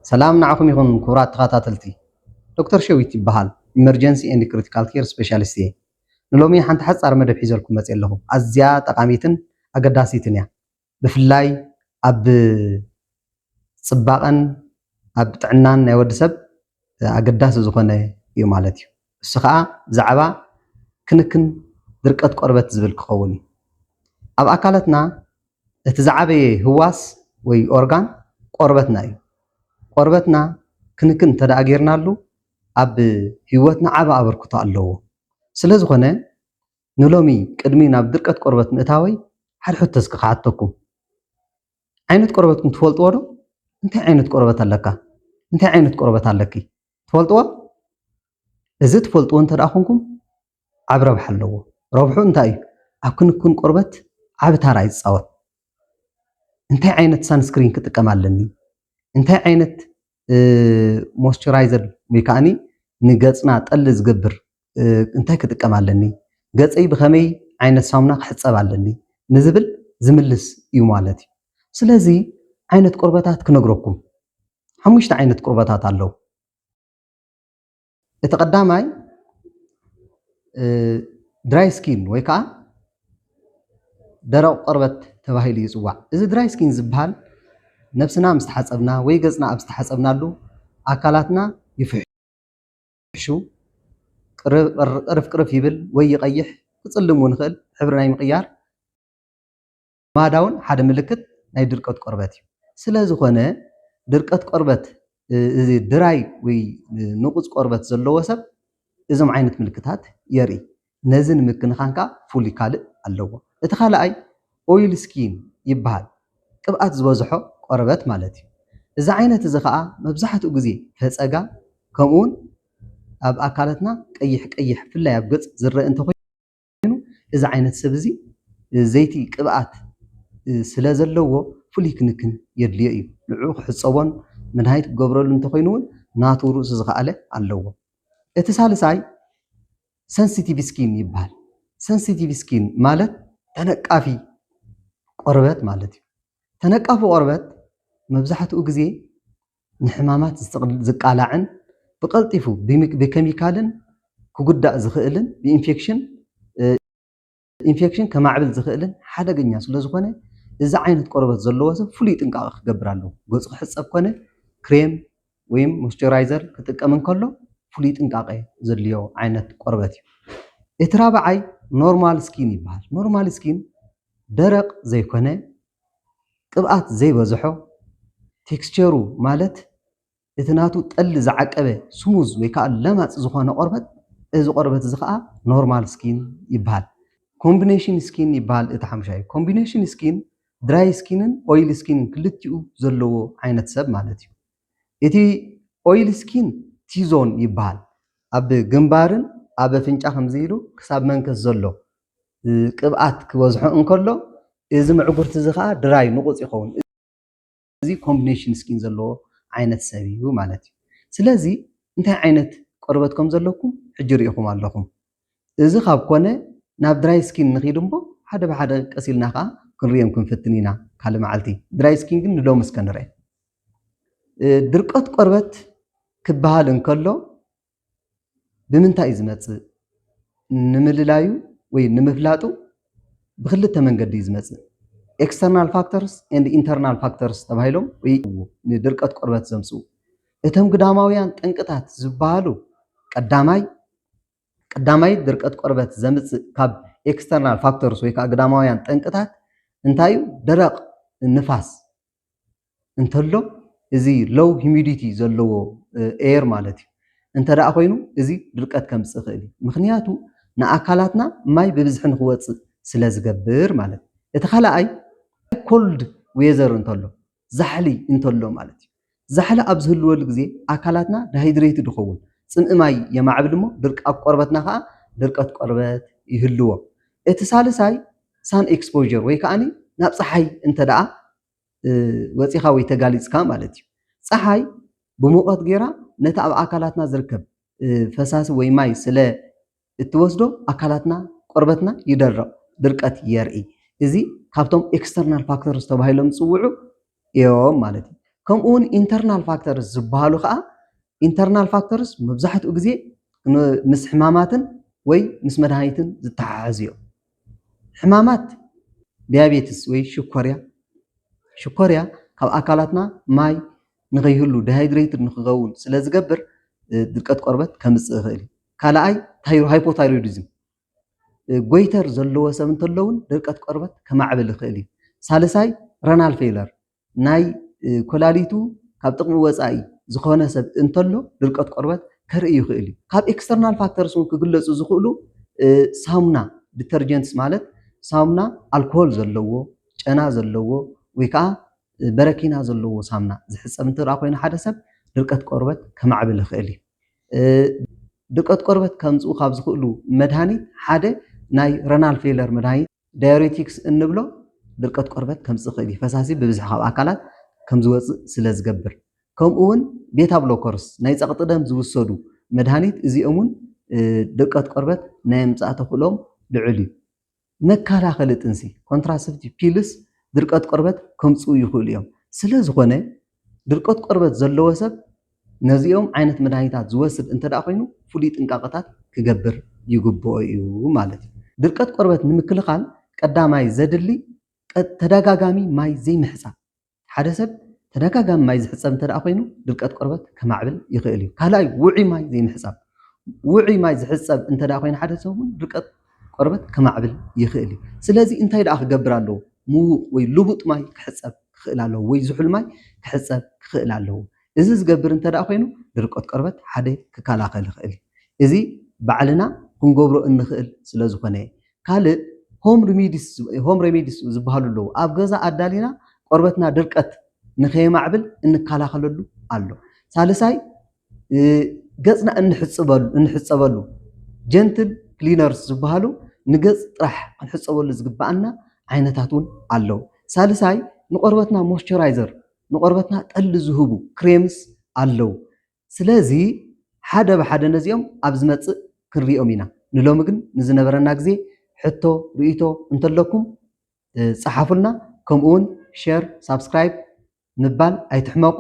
ሰላም ንዓኹም ይኹን ክቡራት ተኸታተልቲ። ዶክተር ሸዊት ይበሃል። ኢመርጀንሲ ኤንድ ክሪቲካል ኬር ስፔሻሊስት እየ። ንሎሚ ሓንቲ ሓጻር መደብ ሒዘልኩም መጽየ ኣለኹ። ኣዝያ ጠቓሚትን ኣገዳሲትን እያ። ብፍላይ ኣብ ጽባቐን ኣብ ጥዕናን ናይ ወዲ ሰብ ኣገዳሲ ዝኾነ እዩ ማለት እዩ። እሱ ኸኣ ብዛዕባ ክንክን ድርቀት ቆርበት ዝብል ክኸውን እዩ። ኣብ ኣካላትና እቲ ዝዓበየ ህዋስ ወይ ኦርጋን ቆርበትና እዩ። ቆርበትና ክንክን እንተ ደኣ ጌርናሉ ኣብ ህይወትና ዓቢ ኣበርክቶ ኣለዎ። ስለ ዝኾነ ንሎሚ ቅድሚ ናብ ድርቀት ቆርበት ምእታወይ ሓደ ሕቶ እስኪ ክሓተኩም። ዓይነት ቆርበትኩም ትፈልጥዎ ዶ? እንታይ ዓይነት ቆርበት ኣለካ? እንታይ ዓይነት ቆርበት ኣለኪ? ትፈልጥዎ? እዚ ትፈልጥዎ እንተ ደኣ ኮንኩም ዓቢ ረብሓ ኣለዎ። ረብሑ እንታይ እዩ? ኣብ ክንክን ቆርበት ዓቢ ታራ ይጻወት። እንታይ ዓይነት ሳንስክሪን ክጥቀም ኣለኒ? እንታይ ዓይነት ሞይስቸራይዘር ወይ ከዓኒ ንገጽና ጠሊ ዝገብር እንታይ ክጥቀም ኣለኒ? ገጸይ ብኸመይ ዓይነት ሳሙና ክሕጸብ ኣለኒ? ንዝብል ዝምልስ እዩ ማለት እዩ። ስለዚ ዓይነት ቆርበታት ክነግረኩም። ሓሙሽተ ዓይነት ቆርበታት ኣለዉ። እቲ ቀዳማይ ድራይ ስኪን ወይ ከዓ ደረቕ ቆርበት ተባሂሉ ይፅዋዕ። እዚ ድራይ ስኪን ዝበሃል ነብስና ምስ ተሓፀብና ወይ ገፅና ኣብ ዝተሓፀብናሉ ኣካላትና ይፍሕሹ፣ ቅርፍ ቅርፍ ይብል ወይ ይቐይሕ፣ ክፅልም እውን ይኽእል፣ ሕብሪ ናይ ምቕያር ማዳ እውን ሓደ ምልክት ናይ ድርቀት ቆርበት እዩ። ስለ ዝኾነ ድርቀት ቆርበት እዚ ድራይ ወይ ንቑፅ ቆርበት ዘለዎ ሰብ እዞም ዓይነት ምልክታት የርኢ። ነዚ ንምክንኻን ከዓ ፍሉይ ካልእ ኣለዎ። እቲ ካልኣይ ኦይል ስኪን ይበሃል። ቅብኣት ዝበዝሖ ቆርበት ማለት እዩ። እዚ ዓይነት እዚ ከዓ መብዛሕትኡ ግዜ ፈፀጋ ከምኡ እውን ኣብ ኣካላትና ቀይሕ ቀይሕ ብፍላይ ኣብ ገፅ ዝረአ እንተኾይኑ እዚ ዓይነት ሰብ እዚ ዘይቲ ቅብኣት ስለ ዘለዎ ፍሉይ ክንክን የድልዮ እዩ። ንዕኡ ክሕፀቦን መድሃኒት ክገብረሉ እንተኾይኑ እውን ናቱ ርእሱ ዝኸኣለ ኣለዎ። እቲ ሳልሳይ ሰንሲቲቭ ስኪን ይበሃል። ሰንሲቲቭ ስኪን ማለት ተነቃፊ ቆርበት ማለት እዩ። ተነቃፊ ቆርበት መብዛሕትኡ ግዜ ንሕማማት ዝቃላዕን ብቐልጢፉ ብኬሚካልን ክጉዳእ ዝኽእልን ብኢንፌክሽን ኢንፌክሽን ከማዕብል ዝኽእልን ሓደገኛ ስለ ዝኾነ እዚ ዓይነት ቆርበት ዘለዎ ሰብ ፍሉይ ጥንቃቐ ክገብር ኣለዎ። ገፁ ክሕፀብ ኮነ ክሬም ወይም ሞይስቸራይዘር ክጥቀም እንከሎ ፍሉይ ጥንቃቐ ዘድልዮ ዓይነት ቆርበት እዩ። እቲ ራብዓይ ኖርማል ስኪን ይበሃል። ኖርማል ስኪን ደረቕ ዘይኮነ ቅብኣት ዘይበዝሖ ቴክስቸሩ ማለት እቲ ናቱ ጠሊ ዝዓቀበ ስሙዝ ወይ ከዓ ለማፅ ዝኾነ ቆርበት እዚ ቆርበት እዚ ከዓ ኖርማል ስኪን ይበሃል። ኮምቢኔሽን ስኪን ይበሃል እቲ ሓሙሻይ። ኮምቢኔሽን ስኪን ድራይ ስኪንን ኦይል ስኪንን ክልቲኡ ዘለዎ ዓይነት ሰብ ማለት እዩ። እቲ ኦይል ስኪን ቲዞን ይበሃል። ኣብ ግንባርን ኣብ ኣፍንጫ ከምዚ ኢሉ ክሳብ መንከስ ዘሎ ቅብኣት ክበዝሖ እንከሎ እዚ ምዕጉርቲ እዚ ከዓ ድራይ ንቑፅ ይኸውን። እዚ ኮምቢኔሽን ስኪን ዘለዎ ዓይነት ሰብ እዩ ማለት እዩ። ስለዚ እንታይ ዓይነት ቆርበት ከም ዘለኩም ሕጂ ርኢኹም ኣለኹም። እዚ ካብ ኮነ ናብ ድራይ ስኪን ንኺድ እሞ ሓደ ብሓደ ቀስ ኢልና ከዓ ክንሪኦም ክንፍትን ኢና ካልእ መዓልቲ። ድራይ ስኪን ግን ንሎሚ እስከ ንርአ። ድርቀት ቆርበት ክበሃል እንከሎ ብምንታይ እዩ ዝመፅእ? ንምልላዩ ወይ ንምፍላጡ ብክልተ መንገዲ እዩ ዝመፅእ። ኤክስተርናል ፋክተርስ ኤንድ ኢንተርናል ፋክተርስ ተባሂሎም ወይ ንድርቀት ቆርበት ዘምፅኡ። እቶም ግዳማውያን ጠንቅታት ዝበሃሉ ቀዳማይ ቀዳማይ ድርቀት ቆርበት ዘምፅእ ካብ ኤክስተርናል ፋክተርስ ወይ ከዓ ግዳማውያን ጠንቅታት እንታይ እዩ? ደረቕ ንፋስ እንተሎ እዚ ሎው ሂሚዲቲ ዘለዎ ኤር ማለት እዩ። እንተ ደኣ ኮይኑ እዚ ድርቀት ከምፅእ ይኽእል እዩ። ምኽንያቱ ንኣካላትና ማይ ብብዝሒ ንክወፅእ ስለ ዝገብር ማለት እዩ። እቲ ካልኣይ ኮልድ ዌዘር እንተሎ ዛሕሊ እንተሎ ማለት እዩ። ዛሕሊ ኣብ ዝህልወሉ ግዜ ኣካላትና ዳሃይድሬትድ ይኸውን፣ ፅምኢ ማይ የማዕብል እሞ ድርቀ ኣብ ቆርበትና ከዓ ድርቀት ቆርበት ይህልዎ። እቲ ሳልሳይ ሳን ኤክስፖር ወይ ከዓ ናብ ፀሓይ እንተ ደኣ ወፂኻ ወይ ተጋሊፅካ ማለት እዩ። ፀሓይ ብሙቐት ገይራ ነቲ ኣብ ኣካላትና ዝርከብ ፈሳሲ ወይ ማይ ስለ እትወስዶ ኣካላትና ቆርበትና ይደርቕ፣ ድርቀት የርኢ። እዚ ካብቶም ኤክስተርናል ፋክተርስ ተባሂሎም ዝፅውዑ እዮም ማለት እዩ። ከምኡ እውን internal factors ዝበሃሉ ከዓ internal factors መብዛሕትኡ ግዜ ን- ምስ ሕማማትን ወይ ምስ መድሃኒትን ዝተሓሓዙ እዮም። ሕማማት ዲያቤትስ ወይ ሽኮርያ ሽኮርያ ካብ ኣካላትና ማይ ንኸይህሉ dehydrated ንክኸውን ስለ ዝገብር ድርቀት ቆርበት ከምፅእ ይኽእል እዩ። ካልኣይ hypothyroidism፣ ጎይተር ዘለዎ ሰብ እንተሎ እውን ድርቀት ቆርበት ከማዕብል ይኽእል እዩ። ሳልሳይ renal failure፣ ናይ ኮላሊቱ ካብ ጥቕሚ ወፃኢ ዝኾነ ሰብ እንተሎ ድርቀት ቆርበት ከርኢ ይኽእል እዩ። ካብ external factors እውን ክግለፁ ዝኽእሉ ሳሙና፣ detergents ማለት ሳሙና ኣልኮል ዘለዎ፣ ጨና ዘለዎ ወይ ከዓ በረኪና ዘለዎ ሳሙና ዝሕፀብ እንተ ኮይኑ ሓደ ሰብ ድርቀት ቆርበት ከማዕብል ይኽእል እዩ። ድርቀት ቆርበት ከምፅኡ ካብ ዝኽእሉ መድሃኒት ሓደ ናይ renal failure መድሃኒት፣ diuretics እንብሎ ድርቀት ቆርበት ከምፅእ ይኽእል እዩ። ፈሳሲ ብብዝሒ ካብ ኣካላት ከምዝወፅእ ስለ ዝገብር። ከምኡ እውን ቤታ ብሎከርስ ናይ ፀቕጢ ደም ዝውሰዱ መድሃኒት እዚኦም እውን ድርቀት ቆርበት ናይ ምምፃእ ተኽእሎም ልዑል እዩ። መከላኸሊ ጥንሲ contraceptive pills ድርቀት ቆርበት ከምፅኡ ይኽእሉ እዮም። ስለ ዝኾነ ድርቀት ቆርበት ዘለዎ ሰብ ነዚኦም ዓይነት መድሃኒታት ዝወስድ እንተ ኮይኑ ፍሉይ ጥንቃቐታት ክገብር ይግብኦ እዩ ማለት እዩ። ድርቀት ቆርበት ንምክልኻል ቀዳማይ ዘድሊ ተደጋጋሚ ማይ ዘይምሕፃብ። ሓደ ሰብ ተደጋጋሚ ማይ ዝሕፀብ እንተ ኮይኑ ድርቀት ቆርበት ከማዕብል ይኽእል እዩ። ካልኣይ ውዑይ ማይ ዘይምሕፃብ። ውዑይ ማይ ዝሕፀብ እንተ ኮይኑ ሓደ ሰብ እውን ድርቀት ቆርበት ከማዕብል ይኽእል እዩ። ስለዚ እንታይ ደኣ ክገብር ኣለዎ? ምዉቕ ወይ ልቡጥ ማይ ክሕፀብ ክኽእል ኣለዎ ወይ ዝሑል ማይ ክሕፀብ ክኽእል ኣለዎ። እዚ ዝገብር እንተ ኮይኑ ድርቀት ቆርበት ሓደ ክከላኸል ይኽእል እዩ። እዚ ባዕልና ክንገብሮ እንኽእል ስለ ዝኾነ። ካልእ home remedies ዝበሃሉ ኣለዉ። ኣብ ገዛ ኣዳሊና ቆርበትና ድርቀት ንኸየማዕብል እንከላኸለሉ ኣሎ። ሳልሳይ ገፅና እንሕፀበሉ gentle cleaners ዝበሃሉ ንገፅ ጥራሕ ክንሕፀበሉ ዝግበኣና ዓይነታት እውን ኣለዉ። ሳልሳይ ንቆርበትና moisturizer፣ ንቆርበትና ጠሊ ዝህቡ creams ኣለዉ። ስለዚ ሓደ ብሓደ ነዚኦም ኣብ ዝመፅእ ክንሪኦም ኢና። ንሎሚ ግን ንዝነበረና ግዜ ሕቶ ርእይቶ እንተለኩም ፀሓፉልና። ከምኡ እውን share፣ subscribe ምባል ኣይትሕመቁ።